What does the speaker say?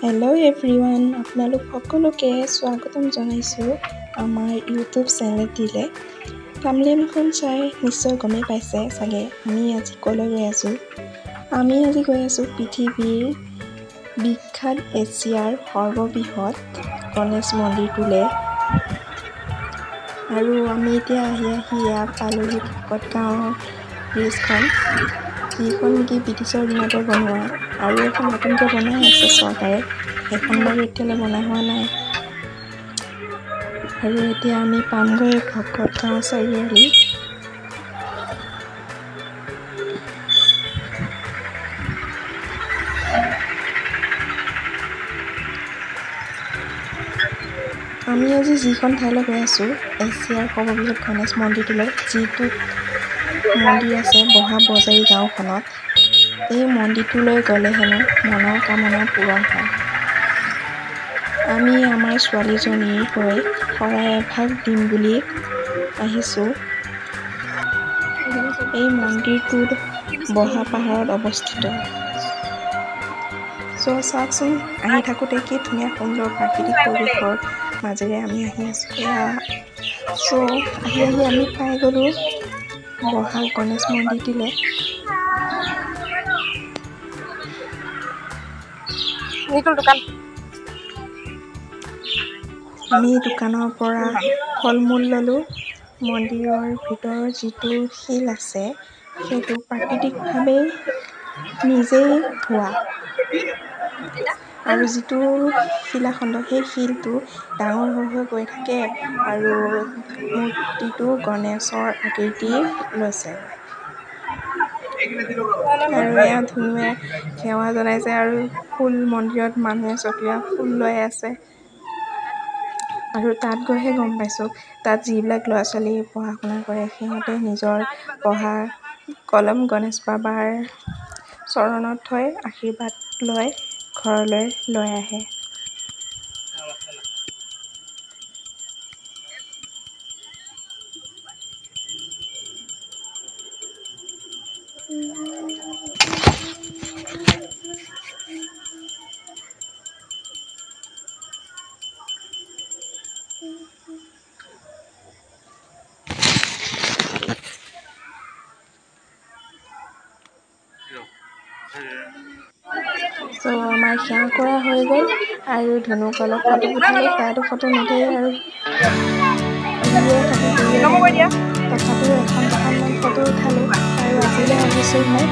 Hello' everyone, আপোনালোক সকলোকে স্বাগতম জনাইছোঁ আমাৰ ইউটিউব চেনেলটিলৈ। থাম্বনেইলখন চাই নিশ্চয় গমেই পাইছে চাগে আমি আজি ক'লৈ গৈ আছোঁ। আমি আজি গৈ আছোঁ পৃথিৱীৰ বিখ্যাত এছিয়াৰ সৰ্ববৃহৎ গণেশ মন্দিৰটোলৈ। আৰু আমি এতিয়া আহি আহি ইয়াত পালোহি ভকত গাঁৱৰ ব্ৰিজখন, যিখন নেকি ব্ৰিটিছৰ দিনতে বনোৱা আৰু এখন নতুনকৈ বনাই আছে চৰকাৰে, সেইখন বাৰু এতিয়ালৈ বনাই হোৱা নাই। আৰু এতিয়া আমি পামগৈ ভকত গাঁও চাৰিআলি। আমি আজি যিখন ঠাইলৈ গৈ আছোঁ এছিয়াৰ সৰ্ববৃহৎ গণেশ মন্দিৰটোলৈ, যিটোত মন্দিৰ আছে বহা বজাৰী গাঁওখনত। এই মন্দিৰটোলৈ গ'লে হেনো মনৰ কামনা পূৰণ হয়। আমি আমাৰ ছোৱালীজনীৰ হৈ শৰাই এভাগ দিম বুলি আহিছোঁ। এই মন্দিৰটোত বহা পাহাৰত অৱস্থিত। চ' চাওকচোন, আহি থাকোঁতে কি ধুনীয়া সুন্দৰ প্ৰাকৃতিক পৰিৱেশৰ মাজেৰে আমি আহি আছোঁ। এয়া চ' আহি আহি আমি পাই গ'লোঁ বহা গণেশ মন্দিৰটিলৈ। আমি দোকানৰ পৰা ফল মূল ল'লোঁ। মন্দিৰৰ ভিতৰৰ যিটো শিল আছে সেইটো প্ৰাকৃতিকভাৱেই নিজেই হোৱা, আৰু যিটো শিলাখণ্ড সেই শিলটো ডাঙৰ হৈ হৈ গৈ থাকে আৰু মূৰ্তিটো গণেশৰ আকৃতি লৈছে। আৰু এয়া ধুনুৱে সেৱা জনাইছে আৰু ফুল মন্দিৰত মানুহে ছটিওৱা ফুল লৈ আছে। আৰু তাত গৈহে গম পাইছোঁ, তাত যিবিলাক ল'ৰা ছোৱালী পঢ়া শুনা কৰে সিহঁতে নিজৰ পঢ়া কলম গণেশ বাবাৰ চৰণত থৈ আশীৰ্বাদ লৈ ঘৰলৈ লৈ আহে। চ' আমাৰ সেৱা কৰা হৈ গ'ল আৰু ধনুক অলপ ফটো উঠালোঁ। তাইতো ফটো নুঠেই আৰু তথাপিও এখন দুখনমান ফটো উঠালোঁ। আৰু আজিলৈ আহিছোঁ মই।